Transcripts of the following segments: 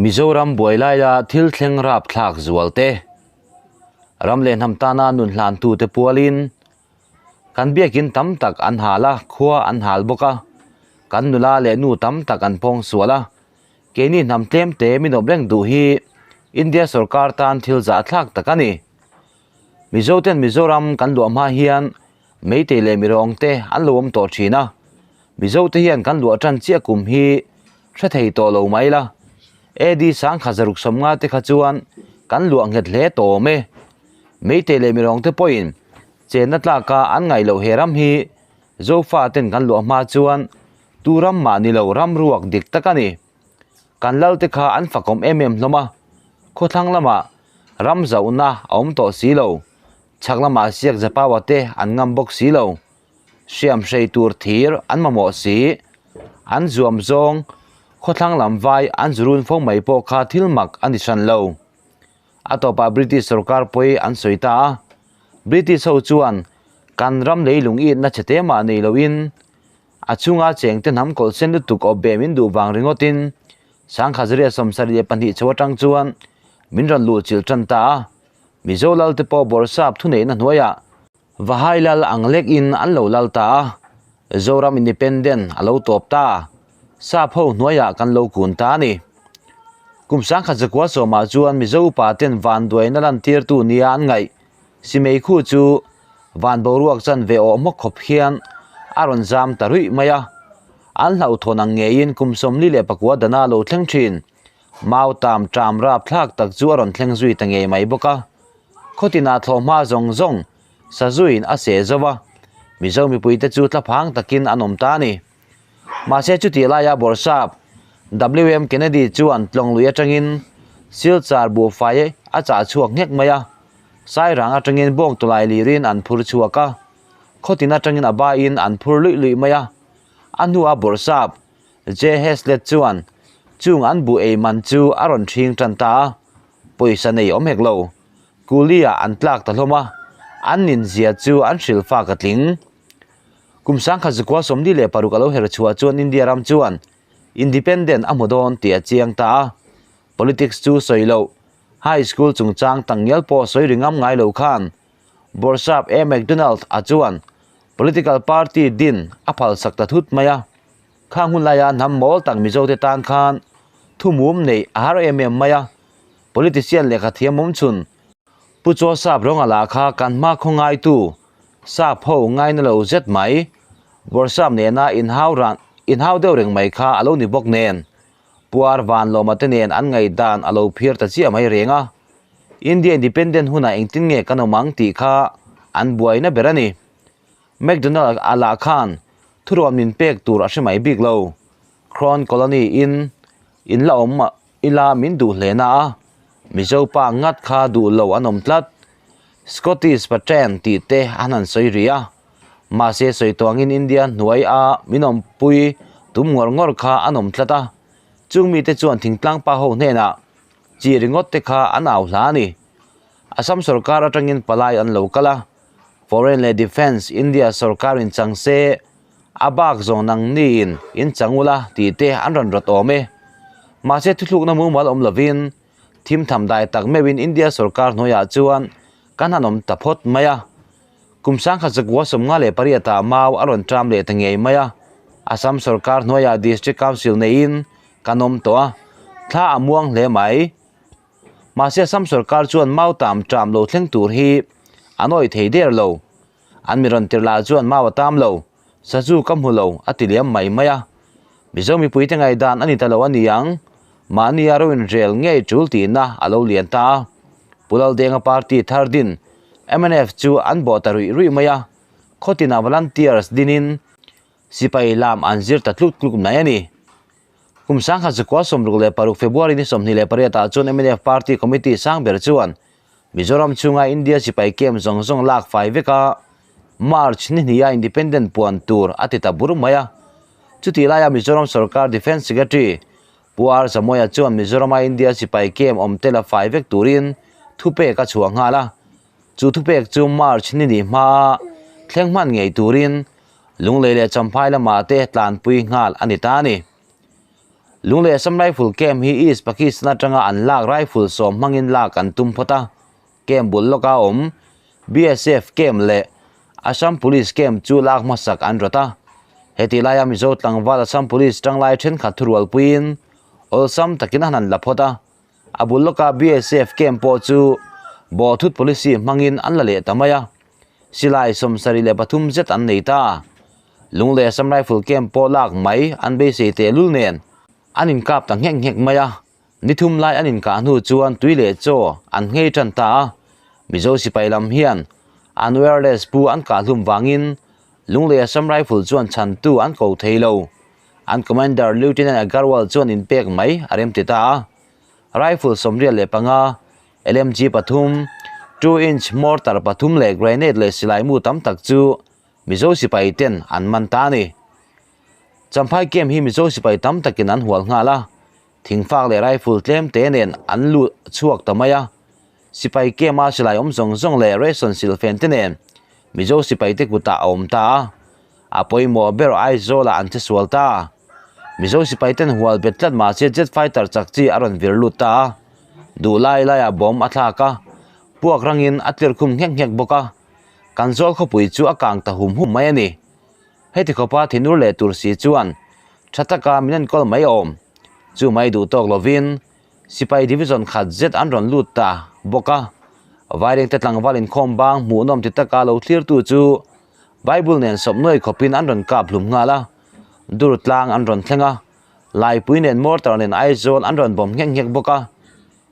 Mizoram buai laia thil thleng rapthlak zual te, ram leh hnam tana nun hlantute pualin kan biakin tam tak an hal a, khua an hal bawk a, kan nula leh nu tam tak an pawng sual a, keini hnam tlem te min awp reng duh hi India sorkar tan thil zahthlak tak a ni. Mizoten Mizoram kan luah hma hian Meitei leh mirawng te an lo awm tawh thin a, Mizote hian kan luah tan chiah kum hi hre thei tawh lo mai la. AD sangkhat zaruk sawmnga te kha chuan kan luah nghet hle tawh awm e. Meitei leh mirawng te pawhin chenna tlaka an ngaih loh he ram hi Zofa ten kan luah hma chuan tu ram mah ni lo ram ruak dik tak a ni. Kan lal te kha an fakawm em em hlawm a, khawthlang lamah ram zauhna a awm tawh si lo. Chhak lamah siak Zapawa te an ngam bawk si lo. Hriam hrei tur thir an mamawh si. An zuam zawng khawthlang lam vai an zurun fo mai pawh kha thil mak a ni hran lo. A tawpah British sorkar pawi an sawi ta a. British ho chuan kan ram leilung itna chhe te mah nei loin a chhunga chengte hnam kawlh sen lutuk awp be min duh vang ringawtin Sangkhazaria 72 chho atang chuan min rawn luh chilh tan ta a. Mizo lal te pawh Bawrhsap thuneihna hnuaiah Vahai lal ang lek in an lo lal ta a, Zoram Independent a lo tawp ta, sap ho hnuaiah kan lo kun ta a ni. Kum 1990 ah chuan Mizo upa ten vanduaina lantirtu nia an ngaih Simeikhu chu van boruak chan ve awh hmawk khawp hian a rawn zam ta ruih mai a, an hlauhthawn ang ngeiin kum 49 dana lo thleng thin. Mau tam ṭam rap thlak tak chu a rawn thleng zui ta ngei mai bawk a. Khawtinah thlawhhma zawng zawng sazuiin a seh zo a, Mizo mipuite chu thlaphang takin an awm ta a ni. Mahse chutih laia Bawrhsap WM Kennedy chuan Tlawnglui atangin Silchar buhfai a chah chhuak nghek mai a, Sairang atangin Bawngtawlai lirin an phur chhuak a, khawtin atangin a baiin an phur luih luih mai a. A hnua Bawrhsap J. Hazlitt chuan chung an buh ei man chu a rawn ṭhing ṭan ta a, pawisa nei awm hek lo. Kuli-ah an tlak ta hlawm a, an ninzia chu an hrilh fak a tling. Kum 1946 a lo her chhuah chuan India ram chuan Independent a hmu dawn tih a chiang ta a, politics chu sawi loh, high school chungchang takngial pawh sawi ri ngam ngai lo khan Bawrhsap A. McDonald a chuan political party din a phalsak ta thut mai a. Khang hun laia hnam mawl tak Mizote tan khan thumum neih a har em em mai a, politician lehkha thiam awm chhun Pu Chaw Sap rawnga lah kha kan hma khaw ngaitu sap ho ngaina lo zet mai, Bawrhsap nena inhau ran inhau deuh reng mai kha a lo ni bawk nen Puar Vanlawma te nen an ngaihdan a lo phir ta chiah mai reng a, India Independent hunah engtin nge kan awm ang tih kha an buaina ber a ni. McDonald a lah khan thuruan min pek tur a hre mai bik lo. Crown Colony in in la awm ila min duh hle na a, Mizo pa ngat kha duh lo an awm tlat. Scottish Patent tih te an han sawi rih a, mahse sawi tuangin India hnuai a min awmpui tum ngawr ngawr kha an awm tlat a, chung mite chuan thingtlang pa ho hnenah chi ringawt te kha an au hla a ni. Assam sorkar atangin palai an lo kal a. Foreign leh Defence India sorkar in chang se, a bak zawng nang ni in in chang ula tih te an rawn rawt awm e. Mahse thuthlukna mumal awm lovin thim tham dai tak meuhin India sorkar hnuaiah chuan kan han awm ta phawt mai a. Kum 1958 ah mau a rawn ṭam leh ta ngei mai a. Assam sorkar hnuaiah District Council neiin kan awm tawh a, thla a muang hle mai. Mahse Assam sorkar chuan mau tam ṭam lo thleng tur hi an awih thei der lo. An mi rawn tirh lah chuan mau a tam lo, sazu ka hmu lo a ti liam mai mai a. Mizo mipuite ngaihdan a ni ta lo a ni ang, mahni a ro inrel ngei ṭul tihna a lo lian ta a. Pu Laldenga party thar din mnf chu an bawh ta ruih ruih mai a, khawtinah volunteers dinin sipai lam an zir ta tluk tluk mai a ni. Kum 1966 February ni 28 ah chuan mnf party committee sang ber chuan Mizoram chhunga India sipai camp zawng zawng lak fai vek a, March ni hniha independent puan tur a ti ta bur mai a. Chutih laia Mizoram sorkar Defence Secretary Pu R Samoya chuan Mizorama India sipai camp awm te la fai vek turin thupek a chhuah nghal a. Chu thupek chu March ni ni hmaa thleng hman ngei turin Lunglei leh Champhai lamah te tlanpui nghal a ni ta a ni. Lunglei Assam Rifle Camp hi East Pakistan atanga an lak rifle sawm hmangin lak an tum phawt a, camp bul lawka awm BSF camp leh Assam Police camp chu lak hmasak an rawt a. Heti laia Mizo tlangval Assam Police tanglai thenkhat thurualpuiin awlsam takin a han la phawt a. A bul lawka BSF camp pawh chu bawhthut policy hmangin an la leh ta mai a, silai 73 zet an nei ta. Lunglei Assam Rifle camp pawh lak mai an beisei tehlul nen an inkap ta nghek nghek mai a, ni thum lai an inkah hnu chuan tui leh chaw an nghei tan ta a. Mizo sipai lam hian an wireless pu an kah hlum vangin Lunglei Assam Rifle chuan chhantu an ko thei lo. An Commander Lieutenant Agarwal chuan inpek mai a rem ti ta a. Rifle 85, LMG pathum, 2 inch mortar pathum leh grenade leh silai mu tam tak chu Mizo sipai ten an man ta a ni. Champhai camp hi Mizo sipai tam takin an hual nghal a, thingfak leh rifle tlem te nen an lut chhuak ta mai a. Sipai camp a silai awm zawng zawng leh ration silfen te nen Mizo sipai te kutah a awm ta a. A pawimawh ber Aizawl-ah an che sual ta. Mizo sipai ten hual bet tlat mahse jet fighter chak chi a rawn vir lut ta a. Duh lai laiah bomb a thlak a, puak rangin a tlir khum nghek nghek bawk a. Kan zawl khawpui chu a kang ta hum hum mai a ni. Heti khawpa thinur leh tur si chuan tha taka min enkawl mai awm. Chu mai duh tawk lovin Sipai division khat zet an rawn lut ta bawk a. Vairengte tlangval inkhawm bang hmuhnawm ti taka lo thlirtu chu Bible nen sawp nuai khawpin an rawn kap hlum nghal a, dur tlang an rawn thleng a, Laipui nen mortar nen Aizawl an rawn bawm nghek nghek bawk a,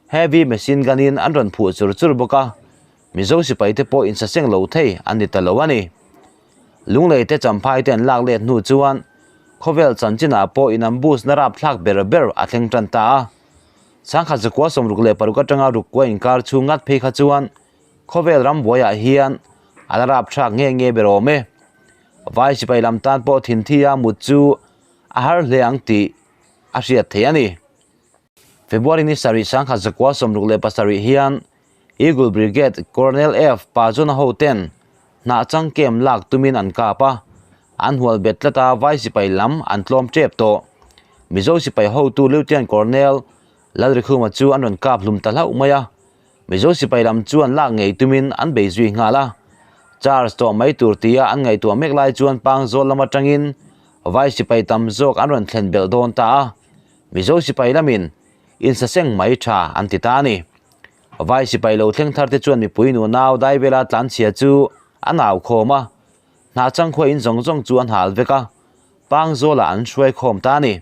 heavy machine gun in an rawn phuh chur chur bawk a, Mizo sipai te pawh insaseng lo thei an ni ta lo a ni. Lunglei te Champhai te an lak let hnu chuan khawvel chanchinah pawh in ambush na rapthlak ber ber a thleng tan ta a. Changkhat zakua 66 atanga rukkua inkar chhung ngat phei kha chuan Khawvel ram buaiah hian a la rapthlak nge nge ber awm e. Vai sipai lam tan pawh thinthi a mut chu a har hle ang tih a hriat theih a ni. February ni sarih 1967 hian Eagle Brigade Colonel F Pazona ho ten hnah chang camp lak tumin an kap a, an hual bet tlat a vai sipai lam an tlawm tep tawh. Mizo sipai hotu Lieutenant Colonel Lalrikhuma chu an rawn kap hlum ta hlauh mai a. Mizo sipai lam chuan lak ngei tumin an bei zui nghal a. Charge tawh mai tur tia an ngaihtuah mek lai chuan Pangzawl lam atangin vai sipai tam zawk an rawn thlen belh dawn ta a. Mizo sipai lamin insaseng mai tha an ti ta a ni. Vai sipai lo thleng thar te chuan mipui nu nau dai vela tlanchhia chu an au khawm a. Hnah changkhua in zawng zawng chu an hal vek a. Pangzawlah an hruai khawm ta a ni.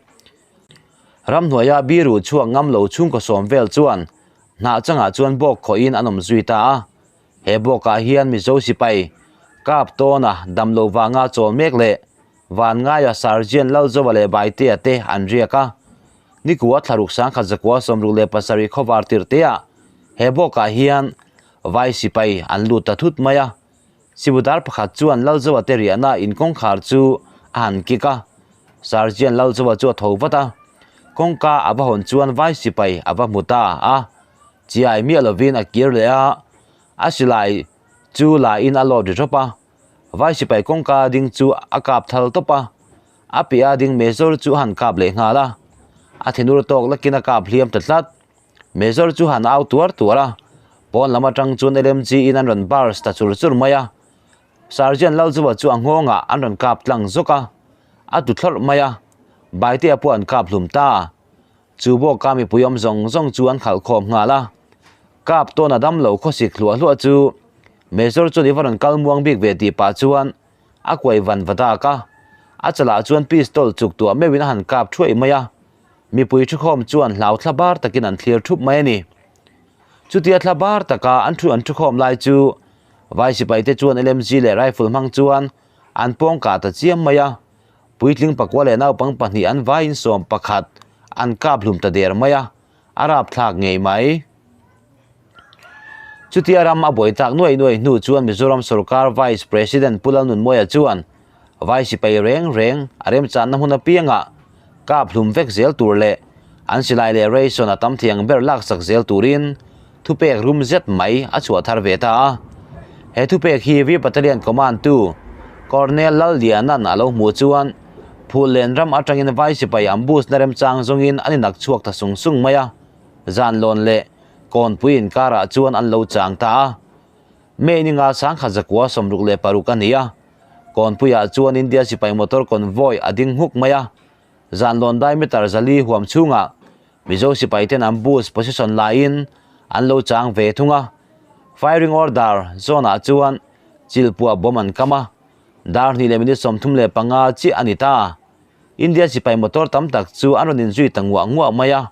Ramhnuaia biru chhuak ngam lo chhungkaw sawm vel chuan hnah changah chuan bawk khawhin an awm zui ta a. He bawkah hian Mizo sipai kap tawna damlo vanga chawl mek leh van ngaia Sergeant Lalzova leh Baitea te an riak a. Nikua thlaruk 1967 khawvar tir teah he bawkah hian vai sipai an lut ta thut mai a. Sibudar pakhat chuan Lalzova te riahna in kawngkhar chu a han kik a. Sergeant Lalzova chu a tho vat a. Kawngka a va hawn chuan vai sipai a va hmu ta a. Chiai miah lovin a kir leh a, a silai chu la in a lawt ri rawp a. Vai sipai kawngka ding chu a kap thal tawp a. A piah a ding Major chu a han kap leh nghal a. A thinur tawk lakin a kap hliam ta tlat. Major chu han au tuar tuar a. Pawn lam atang chuan LMG in an rawn burst ta chur chur mai a. Sergeant Lalzuva chu a nghawngah an rawn kap tlang zawk a. A tu thlawrh mai a. Baitea pawh an kap hlum ta. Chu bawka mipui awm zawng zawng chu an khalh khawm nghal a. Kap tawn a dam lo khawsik hluah hluah chu Major chuan i va rawn kal muang bik ve tih pah chuan a kuai van va dak a. A chalah chuan pistol chuk tuah meuhin a han kap thuai mai a. Mipui thukhawm chuan hlau thla bar takin an thlir thup mai a ni. Chutia thla bar taka an thu an thukhawm lai chu vai sipai te chuan LMG leh rifle hmang chuan an pawng kah ta chiam mai a. Puitling pakua leh naupang pahnih an vaiin 11 an kap hlum ta der mai a, a rapthlak ngei mai. Chutia ram a buai tak nuai nuai hnu chuan Mizoram sorkar Vice President Pu Lalnunmawia chuan vai sipai reng reng a remchanna hmun apiangah kap hlum vek zel tur leh an silai leh ration a tam thiang ber laksak zel turin thupek rum zet mai a chhuah thar ve ta a. He thupek hi V Battalion Command tu Colonel Lallianan a lo hmuh chuan Phullen ram atangin vai sipai ambush na remchang zawngin an inak chhuak ta sung sung mai a, Zanlawn leh Kawnpui inkarah chuan an lo chang ta a. May ninga 1966 a ni a, Kawnpuiah chuan India sipai motor convoy a ding nghuk mai a, Zanlawn dai meter 400 huam chhungah Mizo sipaiten ambush position laiin an lo chang ve thung a. Firing order zone-ah chuan chilpuah bomb an kam a, dar hnih leh minute 35 chiah a ni ta. India sipai motor tam tak chu an rawn inzui ta nguah nguah mai a.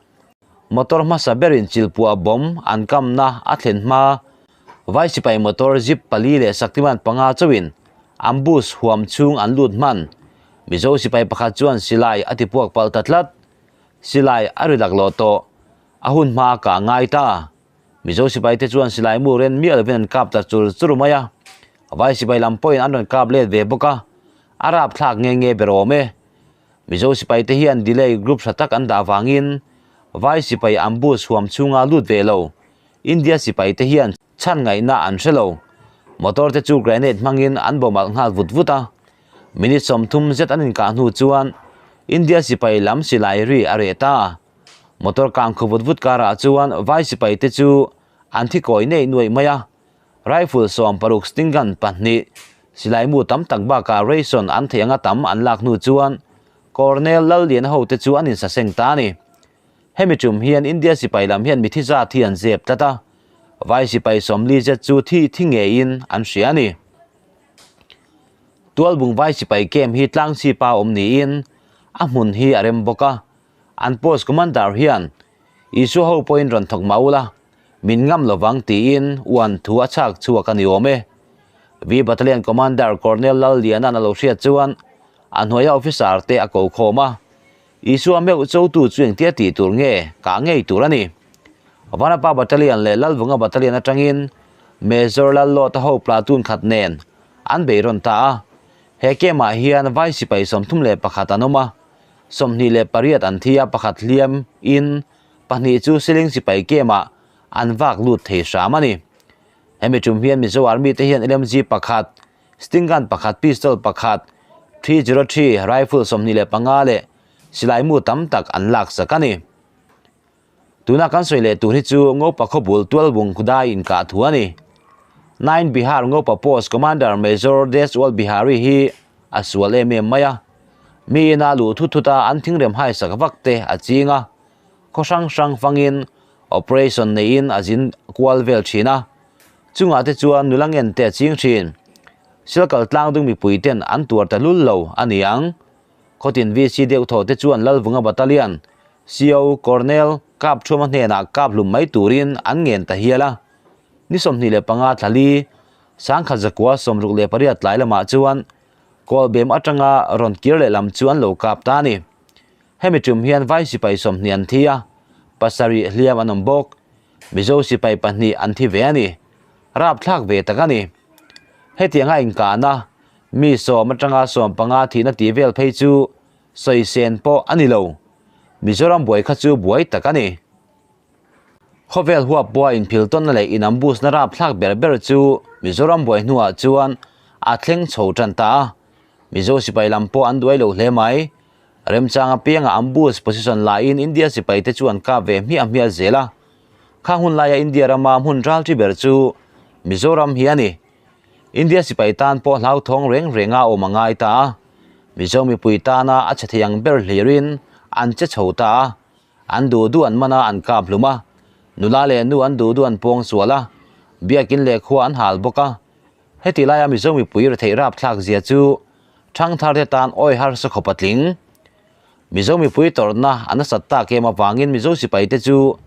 Motor hmasa berin chilpuah bomb an kamna a thlen hma vai sipai motor jeep pali leh Shaktiman panga chauhin ambush huam chhung an lut hman. Mizo sipai pakhat chuan silai a tipuak palh ta tlat. Silai a ri laklawh tawh. A hun hma kah ngai ta. Mizo sipaite chuan silai mu ren miah lovin an kap ta chur chur mai a. Vai sipai lam pawhin an rawn kap let ve bawk a, a rapthlak nge nge ber awm e. Mizo sipaite hian delay group tha tak an dah vangin vai sipai ambush huam chhunga lut ve lo. India sipaite hian chhan ngaihna an hre lo. Motor te chu grenade hmangin an bawmalh nghal vut vut a. Minute 30 zet an inkah hnu chuan India sipai lam silai ri a reh ta. Motor kang khu vut vut karah chuan vai sipai te chu an thi kawi nei nuaih mai a. Rifle 16 sting gun pahnih silai mu tam tak bakah ration an theih anga tam an lak hnu chuan Colonel Lalliana ho te chu an insaseng ta a ni. Hemi tum hian India sipai lam hian mithi zat hi an zep tlat a, vai sipai 40 zet chu thi thi ngeiin an hria a ni. Tualbung vai sipai camp hi tlangchhipa awm niin a hmun hi a rem bawk a. An post commander hian Isua ho pawhin rawn thawk mah ula, min ngam lovang tiin uan thu a chhak chhuak a ni awm e. V Battalion Commander Colonel Lalliana'n a lo hriat chuan a hnuaia officer te a ko khawm a, Isua meuh chotu chu engtia tih tur nge kah ngei tur a ni. Vanapa Battalion leh Lalvunga Battalion atangin Major Lallawta ho platoon khat nen an bei rawn ta a. He camp-ah hian vai sipai 31 an awm a, 28 an thi a, pakhat hliam in pahnih chu siling sipai camp-ah an vak lut thei hram a ni. Hemi tum hian Mizo Army te hian LMG pakhat, Sting gun pakhat, pistol pakhat, 303 rifle 25 leh silai mu tam tak an lak sak a ni. Tuna kan sawi leh tur hi chu Ngopa khawbul Tualbung Khudai inkah thu a ni. Nine Bihar Ngopa Post Commander Major Deswal Bihari hi a sual em em mai a. Mi ina luh thut thut a an thingrem haisak vak te a ching a. Khaw hrang hrang fangin operation neiin a zin kual vel thin a. Chungah te chuan nula ngen te a ching thin. Silkal tlangdung mipui ten an tuar ta lul lo a ni ang. Khawtin VC deuh thaw te chuan Lalvunga Battalion, CO Colonel Kap Thuama hnenah kap hlum mai turin an ngen ta hial a. Ni 25 thla li, 1968 tlai lamah chuan Kawlbem atanga rawn kir leh lam chu an lo kap ta a ni. Hemi tum hian vai sipai 20 an thi a, pasarih hliam an awm bawk. Mizo sipai pahnih an thi ve a ni. Rapthlak ve tak a ni. Hetianga inkahna, mi 10 atanga 15 thihna tih vel phei chu sawi sen pawh a ni lo. Mizoram buai kha chu buai tak a ni. Khawvel huap pawha inphil tawnna leh inambusna rapthlak ber ber chu Mizoram buai hnuah chuan a thleng chho tan ta a. Mizo sipai lam pawh an duai lo hle mai. Remchang apianga ambush position laiin India sipai te chu an kap ve hmiah hmiah zel a. Kha hun laia India rama hmun ral thi ber chu Mizoram hi a ni. India sipai tan pawh hlauthawng reng renga awm a ngai ta a. Mizo mipui tana a che thei ang ber hlirin an che chho ta a. An duh duh an man a, an kap hlum a. Nula leh nu an duh duh an pawng sual a. Biakin leh khua an hal bawk a. Heti laia Mizo mipui retheih rapthlak zia chu thangthar te tan awi harsa khawp a tling. Mizo mipui tawrhna a nasat tak em avangin Mizo sipai te chu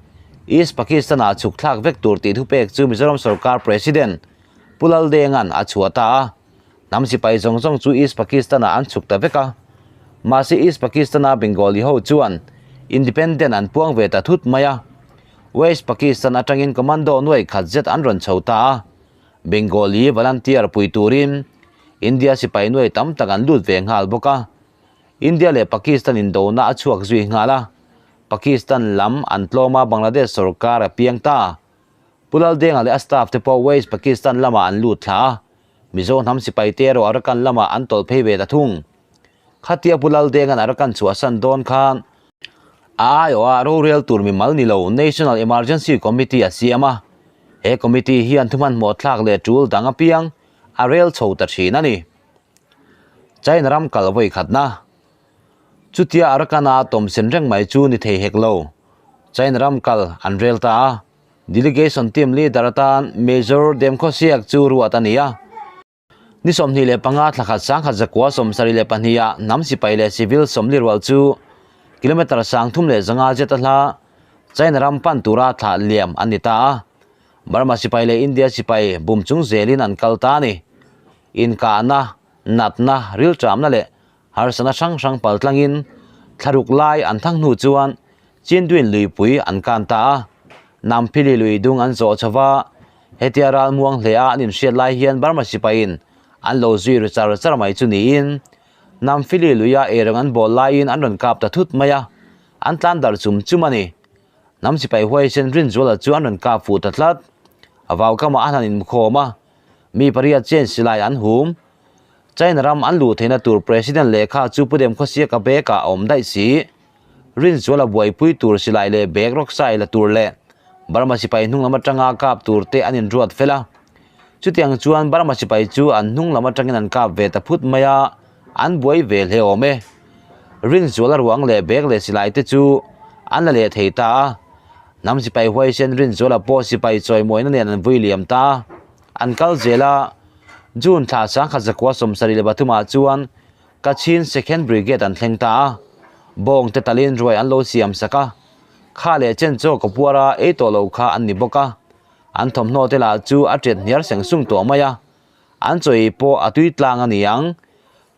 East Pakistan-ah chhuk thlak vek tur tih thupek chu Mizoram sorkar President Pu Laldenga'n a chhuah ta a. Hnam sipai zawng zawng chu East Pakistan-ah an chhuk ta vek a. Mahse East Pakistan-a Bengali ho chuan independent an puang ve ta thut mai a. West Pakistan atangin commando nuai khat zet an rawn chho ta a. Bengali volunteer pui turin India sipai nuai tam tak an lut ve nghal bawk a. India leh Pakistan indona a chhuak zui nghal a. Pakistan lam an tlawm a, Bangladesh sorkar a piang ta. Pu Laldenga leh a staff te pawh West Pakistan lamah an lut thla a. Mizo hnam sipai te erawh Arakan lamah an tawlh phei ve ta thung. Khatia Pu Laldenga'n Arakan chhuahsan dawn khan a aiawha rorel tur mimal ni lo National Emergency Committee a siam a. He committee hian thuhmanhmawh thlak leh tul dang apiang a rel chho ta thin a ni. China ram kal vawi khatna. Chutia Arakana tawmsen reng mai chu ni thei hek lo. China ram kal an rel ta a. Delegation team leader atan Major Demkhawsiak chu ruat a ni a. Ni 25 thla khat sangkhat zakua 72 ah hnam sipai leh civil 40 rual chu kilometre 305 zet a hla China ram pan tura thlah liam an ni ta a. Burma sipai leh India sipai bum chung zelin an kal ta a ni. Inkahna, natna, rilṭamna leh harsatna hrang hrang pal tlangin thlaruk lai an thang hnu chuan Chinduin luipui an kan ta a. Namphili lui dung an zawh chho va, hetia ral muang hle a an inhriat lai hian Burma sipaiin an lo zui ru char char mai chu niin Namphili luia eirawng an bawl laiin an rawn kap ta thut mai a, an tlan darh chum chum a ni. Hnam sipai huaisen Rinzuala chu an rawn kap fuh ta tlat. A vaukamah an han inkhawm a, mi pariat chen silai an hum. China ram an luh theihna tur President lehkha chu Pu Demkhawsiaka bag-ah a awm daih si. Rinzuala buaipui tur silai leh bag rawksai la tur leh Burma sipai hnung lam atanga kap tur te an inruat fel a. Chutiang chuan Burma sipai chu an hnung lam atangin an kap ve ta phut mai a, an buai ve hle awm e. Rinzuala ruang leh bag leh silai te chu an la leh thei ta a. Hnam sipai huaisen Rinzuala pawh sipai chawimawina nen an vui liam ta a. An kal zel a, June thla 1973 ah chuan Kachin Second Brigade an thleng ta a, bawng te talin ruai an lo siam sak a, kha leh chen chaw ka puar a ei tawh lo kha an ni bawk a, an thawmhnaw te lah chu a ṭet hniar seng sung tawh mai a, an chaw ei pawh a tui tlang a ni ang,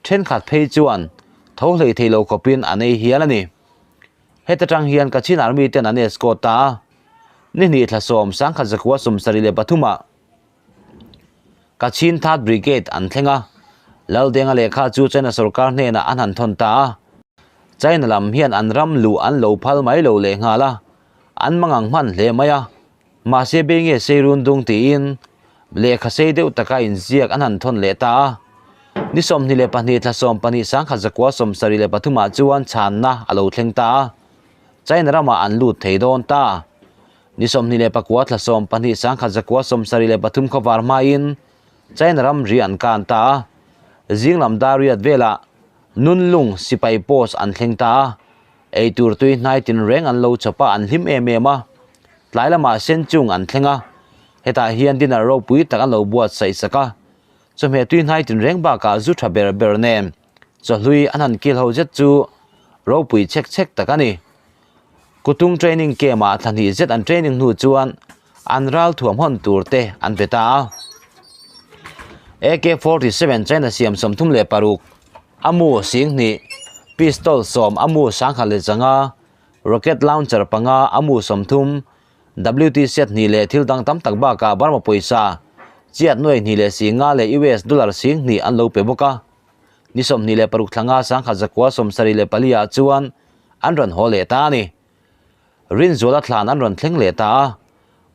ṭhenkhat phei chuan tho hlei thei lo khawpin an ei hial a ni. Heta tang hian Kachin Army ten an escort ta a, ni hnih thla 10 1973 ah Kachin Third Brigade an thleng a, Laldenga lehkha chu China sorkar hnenah an han thawn ta a. China lam hian an ram luh an lo phal mai lo lehnghal a, an mangang hman hle mai a, mahse bei nge sei run dung tiin lehkha sei deuh taka inziak an han thawn leh ta a. Ni 22 thla 12 1973 ah chuan chhanna a lo thleng ta a, China ramah an lut thei dawn ta. Ni 29 thla 12 1973 khawvar hmain China ram ri an kan ta a, zinglam dar riat velah Nunlung sipai post an thleng ta a, eitur tui hnai tinreng an lo chawp a an hlim em em a, tlai lamah Senchung an thleng a, hetah hian dinner ropui tak an lo buatsaih sak a, chawhmeh tui hnai tinreng bakah zu tha ber ber nen chawhlui an han kil ho zet chu ropui chhek chhek tak a ni. Kutung training camp ah thla hnih zet an training hnu chuan an ral thuam hawn tur te an pe ta a. AK-47 China siam 36, a mu 2000, pistol 10 a mu 1005, rocket launcher panga a mu 30, WT set hnih leh thil dang tam tak bakah Burma pawisa chiat nuai hnih leh 50 leh US dollar 2000 an lo pe bawk a. Ni 26 thla nga 1974 ah chuan an rawn haw leh ta a ni. Rinzuala thlan an rawn thleng leh ta a,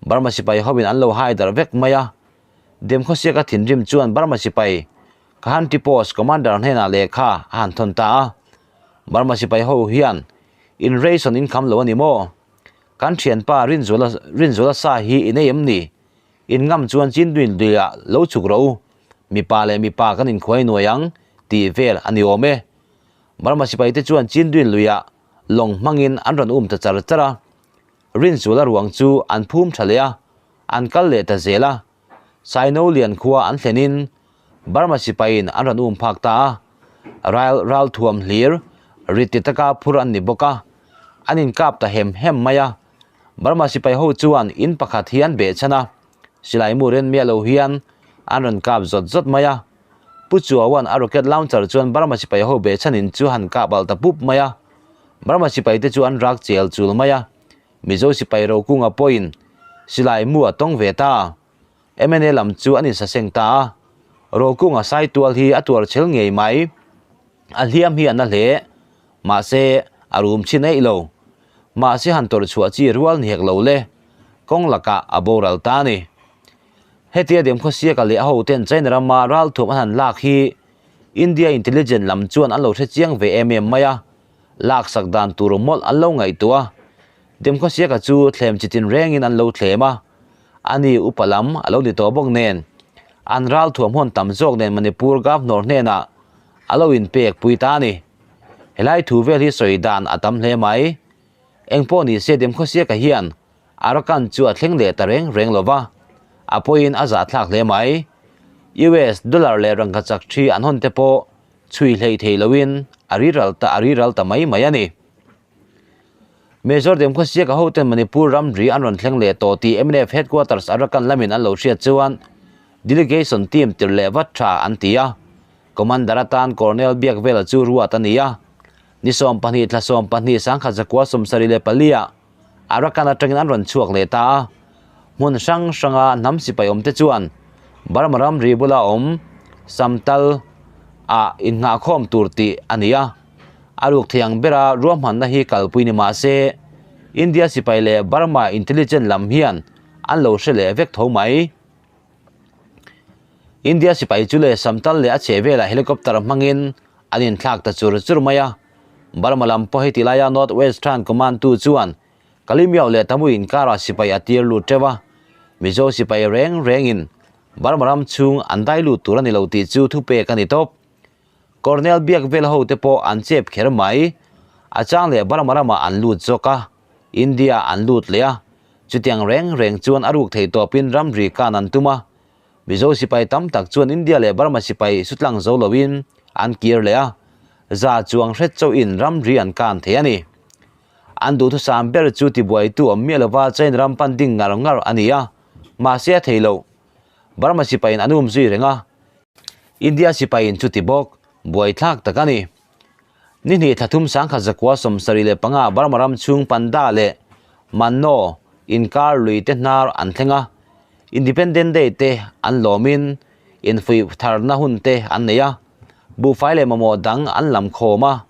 Burma sipai hoin an lo hai darh vek mai a. Demkhawsiaka thinrim chuan Burma sipai Kahanti Post Commander hnenah lehkha a han thawn ta a, Burma sipai ho hian in ration in kham lo a ni maw? Kan thianpa Rinzuala Rinzuala sa hi i nei em ni? In ngam chuan Chinduin luiah lo chhuk rawh u, mipa leh mipa kan inkhuai nuai ang tih vel a ni awm e. Burma sipai te chuan Chinduin luiah lawng hmangin an rawn um ta char char a, Rinzuala ruang chu an phum tha leh a, an kal leh ta zel a. Saino lian khua an thlenin Burma sipaiin an rawn um phak ta a, Rail ralthuam hlir rit ti taka phur an ni bawk a, an inkap ta hem hem mai a. Burma sipai ho chuan in pakhat hi an behchhan a, silai mu ren miah lo hian an rawn kap zawt zawt mai a. Pu Chuaua'n a rocket launcher chuan Burma sipai ho behchhanin chu han kap alh ta pup mai a, Burma sipai te chu an rak chel chul mai a, Mizo sipai Rokunga pawhin silai mu a tawng ve ta. MNA lam chu an insaseng ta a, Rokunga sai tual hi a tuar chhel ngei mai. A hliam hi a na hle, mahse a rum chhin eih lo. Mahse han tawrh chhuah chi rual ni hek lo le, kawng lakah a boral ta a ni. Hetia Demkhawsiaka leh a hoten China rama ralthuam an han lak hi India intelligent lam chuan an lo hre chiang ve em em mai a, laksak dan tur mawlh an lo ngaihtuah a. Demkhawsiaka chu thlem chitin rengin an lo thlem a, ani upa lam a lo ni tawh bawk nen, an ral thuamhawn tam zawk nen Manipur Governor hnenah a lo inpek pui ta a ni. Helai thu vel hi sawi dan a tam hle mai. Engpawh ni se Demkhawsiaka hian Arakan chu a thleng leh ta reng reng lo va, a pawhin a zahthlak hle mai. US dollar leh rangkachak thi an hawn te pawh chhui hleih thei loin a riral ta a riral ta mai mai a ni. Major Demkhawsiaka hoten Manipur ramri an rawn thleng leh tawh tih mnf Headquarters Arakan lamin an lo hriat chuan delegation team tir leh vat tha an ti a, Commander atan Colonel Biakvela chu ruat a ni a. Ni 12 thla 12 sangkhat zakua 74ah Arakan atangin an rawn chhuak leh ta a, hmun hrang hranga hnam sipai awmte chuan Burma ramri bula awm Samtal ah innghahkhawm tur tih a ni a. A ruk thei ang bera ruahmanna hi kalpui ni mah se India sipai leh Burma intelligence lam hian an lo hre leh vek tho mai. India sipai chu leh Samtal leh a chhehvelah helicopter hmangin an inthlak ta chur chur mai a. Burma lam pawh heti laia North Western Command tu chuan Kalimiao leh Tamui inkarah sipai a tir lut teuh a, Mizo sipai reng rengin Burma ram chhung an dai lut tur a ni lo tih chu thupek a ni tawp. Colonel biak vel ho te pawh an chep kher mai. A chang leh Burma ramah an lut zawk a, India an lut leh a, chutiang reng reng chuan a ruk thei tawpin ramri kan an tum a. Mizo sipai tam tak chuan India leh Burma sipai sutlang zo loin an kir leh a, za chuang hret chauhin ramri an kan thei a ni. An duhthusam ber chu tibuaitu awm miah lova China ram pan ding ngar ngar a ni a, mahse a thei lo. Burma sipaiin an um zui reng a, India sipaiin chuti bawk, buaithlak tak a ni. Ni hnih thla thum 1975 Burma ram chhung Panda leh Manno inkar lui te hnar an thleng a, Independent Day te an lawmin infuih tharna hun te an nei a, buhfai leh mamawh dang an lam khawm a.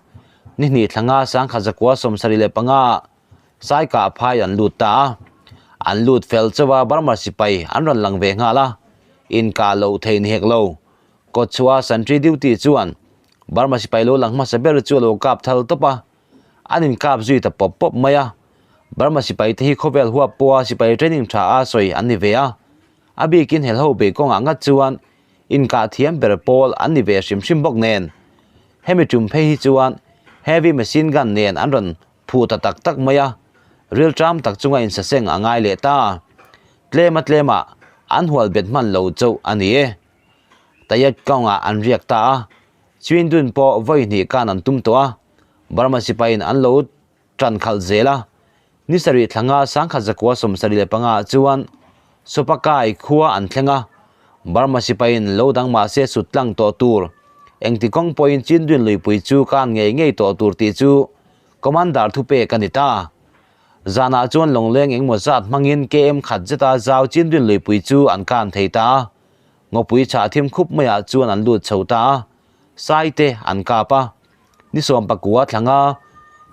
Ni hnih thla nga 1975 Saikah phai an lut ta a, an lut fel chauh a Burma sipai an rawn lang ve nghal a, inkah loh thei ni hek lo. Kawtchhuah sentry duty chuan Burma sipai lo lang hmasa ber chu a lo kap thal tawp a, an inkap zui ta pawp pawp mai a. Burma sipai te hi khawvel huap pawha sipai training tha a sawi an ni ve a, a bikin helho bei kawngah ngat chuan inkah thiam ber pawl an ni ve hrim hrim bawk nen. Hemi tum phei hi chuan heavy machine gun nen an rawn phu ta tak tak mai a, rilṭam tak chunga insaseng a ngai leh ta. Tlema tlemah an hual bet hman lo chauh a ni e. Tayet kawngah an riak ta a, Chwindun pawh vawi hnih kan an tum tawh a, Burma sipaiin an lo ṭan khalh zel a. Ni sarih thla nga 1975 ah chuan Sopakai khua an thleng a, Burma sipaiin lo dang mah se sut tlang tawh tur, engti kawng pawhin Chindwin luipui chu kan ngei ngei tawh tur tih chu Commander thupek a ni ta. Zanah chuan lawngleng engmaw zat hmangin KM khat zeta zau Chindwin luipui chu an kan thei ta a, ngawpui chhah thim khup maiah chuan an lut chho ta a, sai te an kap a. Ni 19 thla nga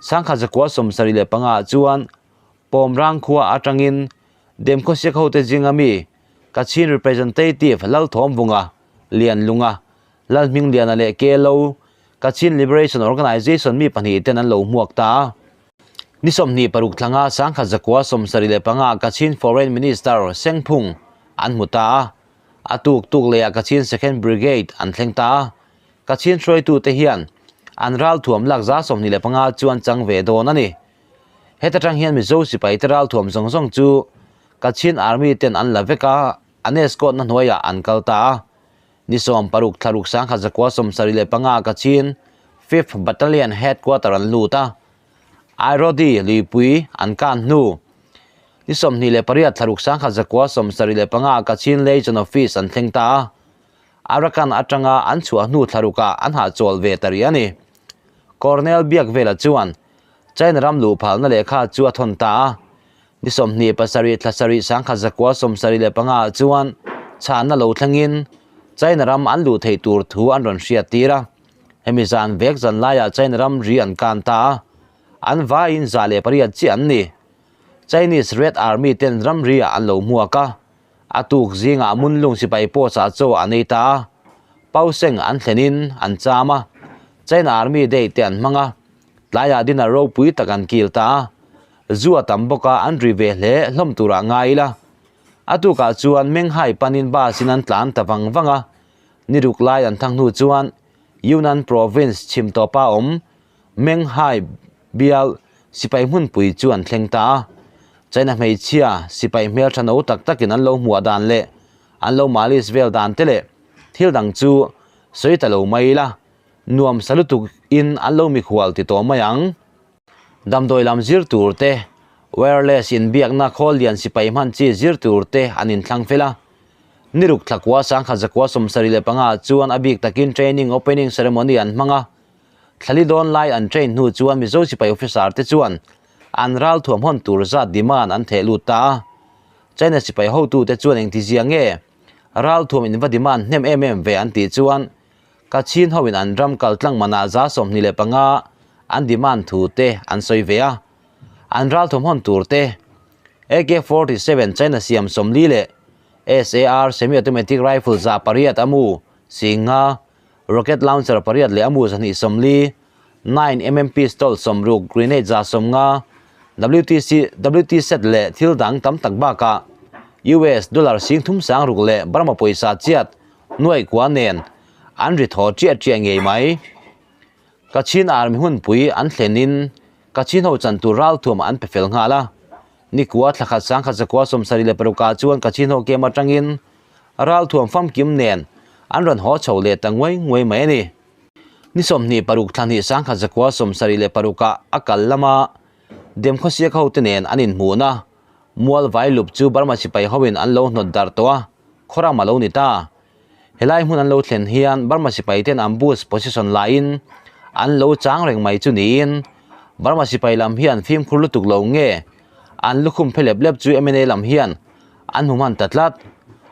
1975 ah chuan Pawmrang khua atangin Demkhawsiak hote zinga mi Kachin Representative Lalthawmvunga, Lianlunga, Lalhmingliana leh Kelo, Kachin Liberation Organization mi pahnih ten an lo hmuak ta a. Ni 26 thla nga 1975 Kachin Foreign Minister Sengphung an hmu ta a. A tuk tuk lehah Kachin Second Brigade an thleng ta a. Kachin hruaitute hian an ralthuam lak za 25 chu an chang ve dawn a ni. Heta tang hian Mizo sipai te ralthuam zawng zawng chu Kachin Army ten an la vek a, an escort na hnuaiah an kal ta a. Ni 16 thla ruk 1975 Kachin Fifth Battalion Headquarter an lut a, Airodi luipui an kan hnu. Ni 28 thla ruk 1975 Kachin Legion Office an thleng ta a, Arakan atanga an chhuah hnu thla rukah an hahchawl ve ta rih a ni. Colonel Biakvela chuan China ram luh phalna lehkha chu a thawn ta a, ni 27 thla sarih 1975 chuan chhanna lo thlengin China ram an luh theih tur thu an rawn hriat tir a. Hemi zan vek zan laiah China ram ri an kan ta a, an vaiin 108 chiah an ni. Chinese Red Army ten ram ri-ah an lo hmuak a, a tuk zingah Munlung sipai pawh chah chaw an ei ta a. Pauseng an thlenin an cham a, China Army Day te an hmang a, tlaiah dinner ropui tak an kil ta a, zu a tam bawk a an ri ve hle hlawm turah ngai ila. A tukah chuan Menghai panin bus in an tlan ta vang vang a, ni ruk lai an thang hnu chuan Yunnan Province chhim tawpa awm Menghai bial sipai hmunpui chu an thleng ta a. China hmeichhia sipai hmeltha no tak takin an lo hmuah dan leh an lo malis vel dan te leh thil dang chu sawi ta lo mai ila, nuam sa lutuk in an lo mikhual ti tawh mai ang. Damdawi lam zir tur te, wireless inbiakna khawl lian sipai hman chi zir tur te an inthlang fel a. Ni ruk thlakua sangkhat zakua 75 ah chuan a bik takin training opening ceremony an hmang a. Thlali dawn lai an train hnu chuan Mizo sipai officer te chuan an ral thuam hawn tur zat demand an theh lut ta a. China sipai hotute chuan engtizia nge ral thuam in va demand hnem em em ve an tih chuan Kachin hoin an ram kal tlang manah 25 an demand thu te an sawi ve a. An ral thuam hawn tur te AK-47 China siam 40 leh SAR semi-automatic rifle 800 a mu singa Rocket launcher pariat leh a mu 240, nine mm pistol 60, grenade 150, WTC, WT set leh thil dang tam tak bakah US dollar 360,000 leh Burma pawisa chiat nuaih kua nen an ri thaw chiah chiah ngei mai. Kachin Army hunpui an thlenin Kachin ho chan tur ralthuam an pe fel nghal a. Nikua thlakhat 1976 ah chuan Kachin ho kem atangin Ralthuam famkim nen an rawn haw chho leh ta nguai nguai mai a ni. Ni 26 thla hnih 1976 ah a kal lama Demkhawsiak hote nen an inhmuhna mual vai lup chu Burma sipai hoin an lo hnawt darh tawh a, khawram a lo ni ta. Helai hmun an lo thlen hian Burma sipai ten ambush position laiin an lo chang reng mai chu niin Burma sipai lam hian fimkhur lutuk lo nge an lukhum phe lep lep chu MNA lam hian an hmu hman ta tlat.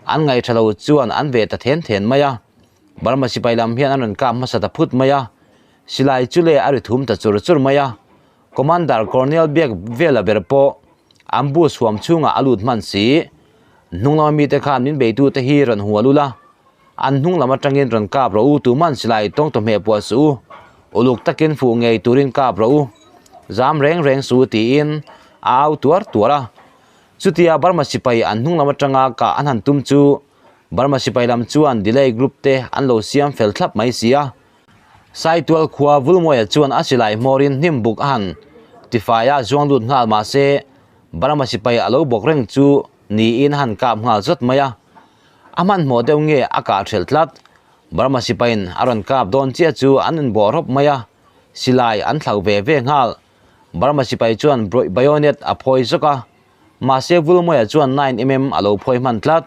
An ngaihṭha lo chuan an ve ta then then mai a. Burma sipai lam hian an rawn kap hmasa ta phut mai a. Silai chu le a ri thum ta chur chur mai a. Commander Colonel Biak Vela ber pawh ambush huam chhungah a lut hman si. Hnung lama mite khan min beitute hi rawn hual ula. An hnung lam atangin rawn kap rawh u, tuman silai tawng tawhmeh puah suh u. Uluk takin fuh ngei turin kap rawh u. Zam reng reng suh u tiin a au tuar tuar a. Chutia Burma sipai an hnung lam atanga kah an han tum chu Burma sipai lam chuan delay group te an lo siam fel thlap mai si a. Saitual khua Vulmawia chuan a silai hmawrin hnim buk a han tifai a zuang lut nghal mah se Burma sipai a lo bawk reng chu niin a han kap nghal zawt mai a. A hmanhmawh deuh nge a kah thelh tlat. Burma sipaiin a rawn kap dawn chiah chu an inbawh rawp mai a, silai an thlauh ve ve nghal. Burma sipai chuan bayonet a phawi zawk a, mahse Vulmawia chuan 9mm a lo phawi hman tlat.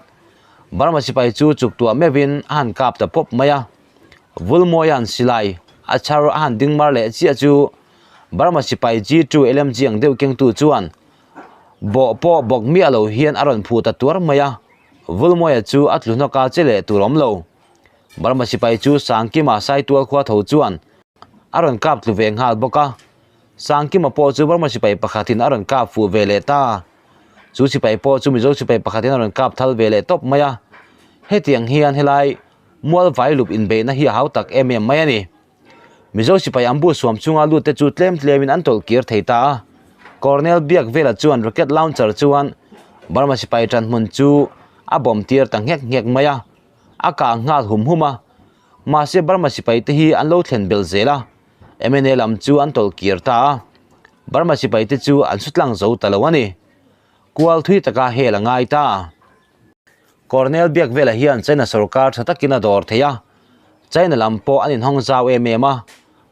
Burma sipai chu chuk tuah meuhin a han kap ta pawp mai a. Vulmawia'n silai a chhar a han ding mar leh chiah chu Burma sipai G2 LMG ang deuh kengtu chuan bawh pawh bawk miah lo hian a rawn phu ta tuar mai a, Vulmawia chu a tlu hnawk a che leh tur awm lo. Burma sipai chu Sangkima Saitual khua tho chuan a rawn kap tlu ve nghal bawk a. Sangkima pawh chu Burma sipai pakhatin a rawn kap fuh ve leh ta. Chu sipai pawh chu Mizo sipai pakhatin a rawn kap thal ve leh tawp mai a. Hetiang hian helai mual vai lup inbeihna hi a hau tak em em mai a ni. Mizo sipai ambush suam chunga lut te chu tlem tlemin an tawlh kir thei ta a. Colonel Biak Vela chuan rocket launcher chuan Burma sipai tan hmun chu a bawm tir ta nghek nghek mai a. A kah nghal hum hum a. Mahse Burma sipai te hi an lo thlen belh zel a, MNA lam chu an tawlh kir ta a, Burma sipai te chu an sutlang zo ta lo a ni. Kual thui taka hel a ngai ta. Colonel Biak Vela hian China sorkar tha takin a dawr thei a, China lam pawh an inhawng zau em em a,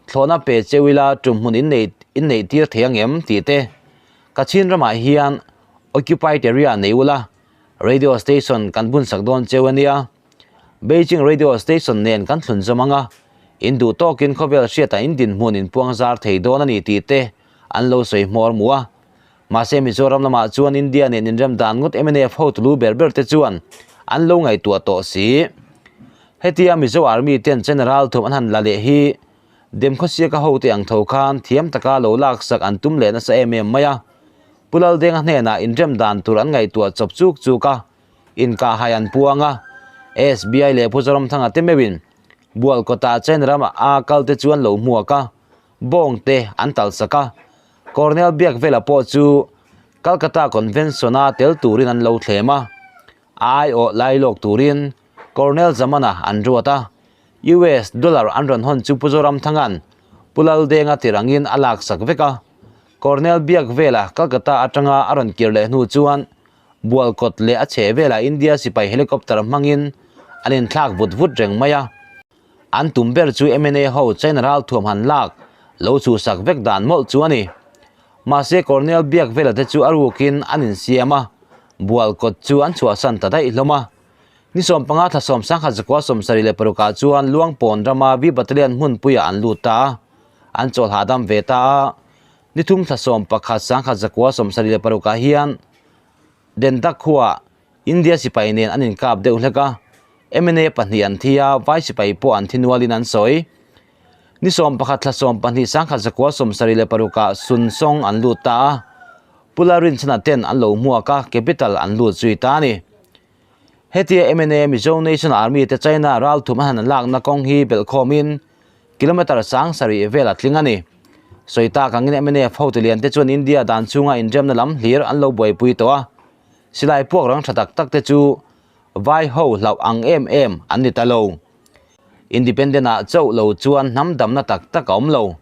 thlawhna pe cheu ila tum hmun inneih inneih tir thei ang em tih te Kachin ramah hian occupied area nei ula radio station kan bunsak dawn cheu a nia. Beijing Radio Station nen kan thlun zawm ang a, in duh tawkin khawvel hriatah in dinhmun in puang zar thei dawn a ni tih te an lo sawi hmawr mu a. Mahse Mizoram lamah chuan India nen inrem dan ngawt mnf ho tulu ber ber te chuan an lo ngaihtuah tawh si. Hetia Mizo Army ten General thum an han la leh hi Demkhawsiaka hote ang tho khan thiam taka lo laksak an tum leh nasa em em mai a. Pu Laldenga hnenah inrem dan tur an ngaihtuah chawp chuk chuk a. Inkahhai an puang a, SBI leh Pu Zoramthanga te meuhin Bual kawtah China rama a kal te chu an lo hmuak a, bawng te an tal sak a. Colonel Biakvela pawh chu Calcutta Convention-a tel turin an lo thlem a, a aiawh lai lawk turin Colonel Zamana an ruat a. US dollar an rawn hawn chu Pu Zoramthanga'n Pu Laldenga tir angin a laksak vek a. Colonel Biakvela Calcutta atanga a rawn kir leh hnu chuan Bualkawt leh a chheh velah India sipai helicopter hmangin an inthlak vut vut reng mai a. An tum ber chu MNA ho China ralthuam han lak lo chhuhsak vek dan mawlh chu a ni. Mahse Colonel Biakvela te chu a rukin an insiam a, Bualkawt chu an chhuahsan ta daih hlawm a. Ni 15 thla 10 76 ah chuan Luangpawn rama V Battalion hmunpuiah an lut ta a, an chawl hahdam ve ta a. Ni thum thla 11 1976 ah hian Dentak khuaah India sipai nen an inkap deuh hlek a, MNA pahnih an thi a, vai sipai pawh an thi nualin an sawi. Ni 11 thla 12 1976 ah Sun Song an lut ta a, Pu Lalrinchhana ten an lo hmuak a, capital an lut zui ta a ni. Hetia MNA Mizo Nation Army te China ralthum a han lakna kawng hi belhkhawmin kilometre 7000 vel a tling a ni. Sawi tak angin mnf hotu lian te chuan India dan chhunga inremna lam hlir an lo buaipui tawh a, silai puak rang tha tak tak te chu vai ho hlauh ang em em an ni ta lo. Independent ah chauh lo chuan hnam damna tak tak a awm lo.